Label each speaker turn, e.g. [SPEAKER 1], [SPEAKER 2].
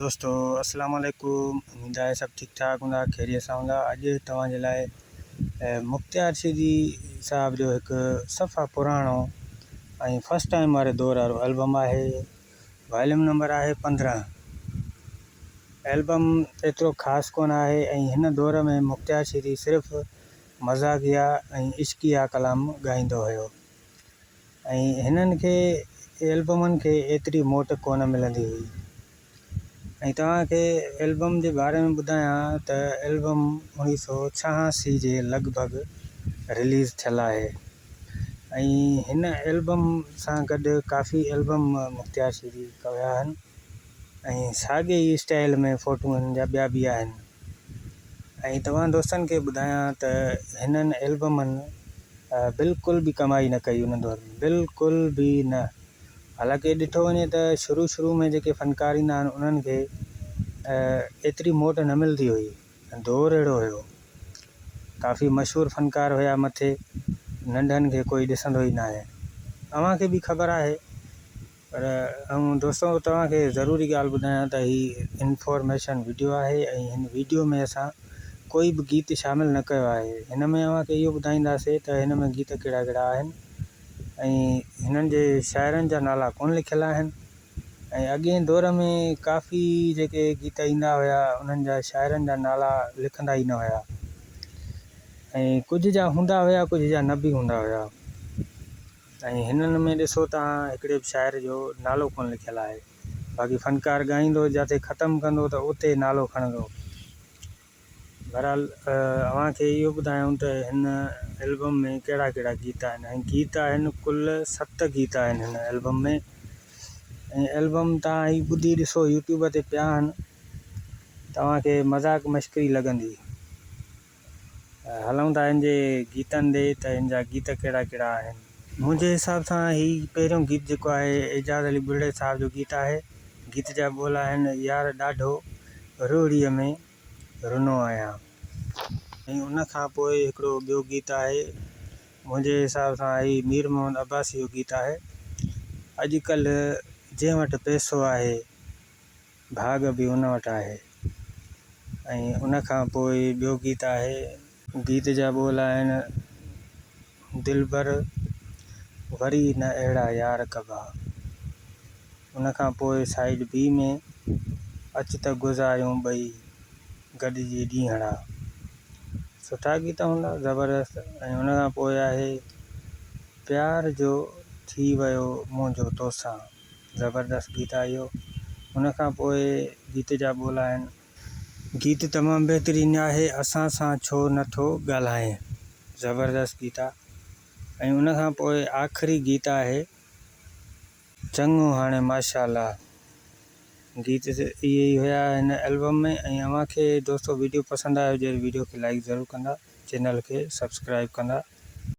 [SPEAKER 1] دوستو السلام عليڪم اميد آهي سڀ ٺيڪ ٺاڪ هوندا خيريت سان هوندا اڄ توهان جي لاء مختيار شيدي صاحب جو هڪ صفا پراڻو ۽ فرسٽ ٽائيم واري دور وارو البم آهي واليوم نمبر آهي 15 البم ايترو خاص ڪونه آهي ۽ هن دور ۾ مختيار شيدي صرف مزاحيه ۽ عشقيه ڪلام ڳائيندو هيو ۽ هنن کي البمن کي ايتري موٽ ڪونه ملندي هئي ۽ توهان کي البم جي باري ۾ ٻڌايان ته البم اوڻيهه سو ڇهاسي جي لڳ ڀڳ رليز ٿيل آهي ۽ هن البم سان گڏ ڪافي البم مختيار شيدي ڪيا آهن ۽ ساڳي ئي اسٽائل ۾ فوٽو هنن جا ٻيا به آهن ۽ توهان دوستن کي ٻڌايان ته هنن البمن بلڪل به ڪمائي نه ڪئي ان دور ۾ بلڪل به نه حالانڪه ڏٺو وڃي ته شروع شروع ۾ جيڪي فنڪار ايندا آهن انهن کي ايتري موٽ نه ملندي هئي دور اهڙو هيو ڪافي مشهور فنڪار هيا مٿي ننڍن کي ڪوئي ڏسندو ئي ناهي اوهان کي به خبر آهي پر آئون دوستو توهان کي ضروري ڳالهه ٻڌايان ته هي انفارميشن وڊيو آهي ۽ هن وڊيو ۾ اسان ڪوئي به گيت شامل نه ڪيو آهي هن ۾ اوهان کي اهو ٻڌائينداسي ته هن ۾ گيت ڪهڙا ڪهڙا آهن ۽ هنن جي شاعرن جا نالا ڪونه لکيل آهن ۽ اڳئين دور ۾ ڪافي جيڪي گيت ايندا هيا انهن جا شاعرن جا نالا لکندا ئي نه هيا ۽ ڪجهه جا هوندا هيا ڪجهه جا نه به هوندا هيا. ۽ هنن ۾ ڏسو ته هڪڙي به شاعر جو نالو ڪونه لکيل آهي. باقي فنڪار ڳائيندو جاتي ختم ڪندو ته اتي نالو کڻندو. بهرحال اوهان کي اهو ٻڌايائون ته هن البم ۾ ڪهڙا ڪهڙا گيت آهن ۽ گيت آهن ڪل ست گيت آهن هن البم ۾ ۽ البم توهان هي ٻڌي ڏسو يوٽيوب تي پيا آهن توهان کي مذاق مشڪري لڳندي. هلون ٿا هن جي گيتن ڏي ته هن جا گيت ڪهڙا ڪهڙا آهن. منهنجي حساب سان هي پهريون گيت جيڪو آهي اعجاز علي ٻرڙي صاحب جو گيت آهي. گيت جا ٻول آهن يار ڏاڍو روهڙيء ۾ رنو آهيان. ۽ ان کان پوء هڪڙو ٻيو گيت آهي منهنجي حساب سان هي مير محمد عباسي جو گيت آهي اڄ ڪلهه جنهن وٽ پئسو آهي ڀاڳ به ان وٽ آهي ۽ ان کان پوء ٻيو گيت آهي. گيت جا ٻول آهن، دلبر وري نه اهڙا يار ڪبا. ان کان پوء سائيڊ بي ۾ اچ ته گذاريون ٻئي گڏجي ڏينهڙا. سٺا گيت هوندا زبردست ۽ ان کان پوء آهي پيار جو ٿي ويو منهنجو توسان. زبردست گيت آهي اهو ان کان پوء گيت جا ٻول آهن. گيت تمام بهترين آهي اسان سان ڇو نه ٿو ڳالهائين زبردست گيت آ ۽ ان کان پوء آخري گيت آهي. چڱو هاڻي ماشاءالله گيت اهي ئي هيا هن البم ۾ ۽ اوهان کي دوستو ويڊيو پسند آيو هجي ته ويڊيو کي لائيڪ ضرور ڪندا چينل کي سبسڪرائيب ڪندا.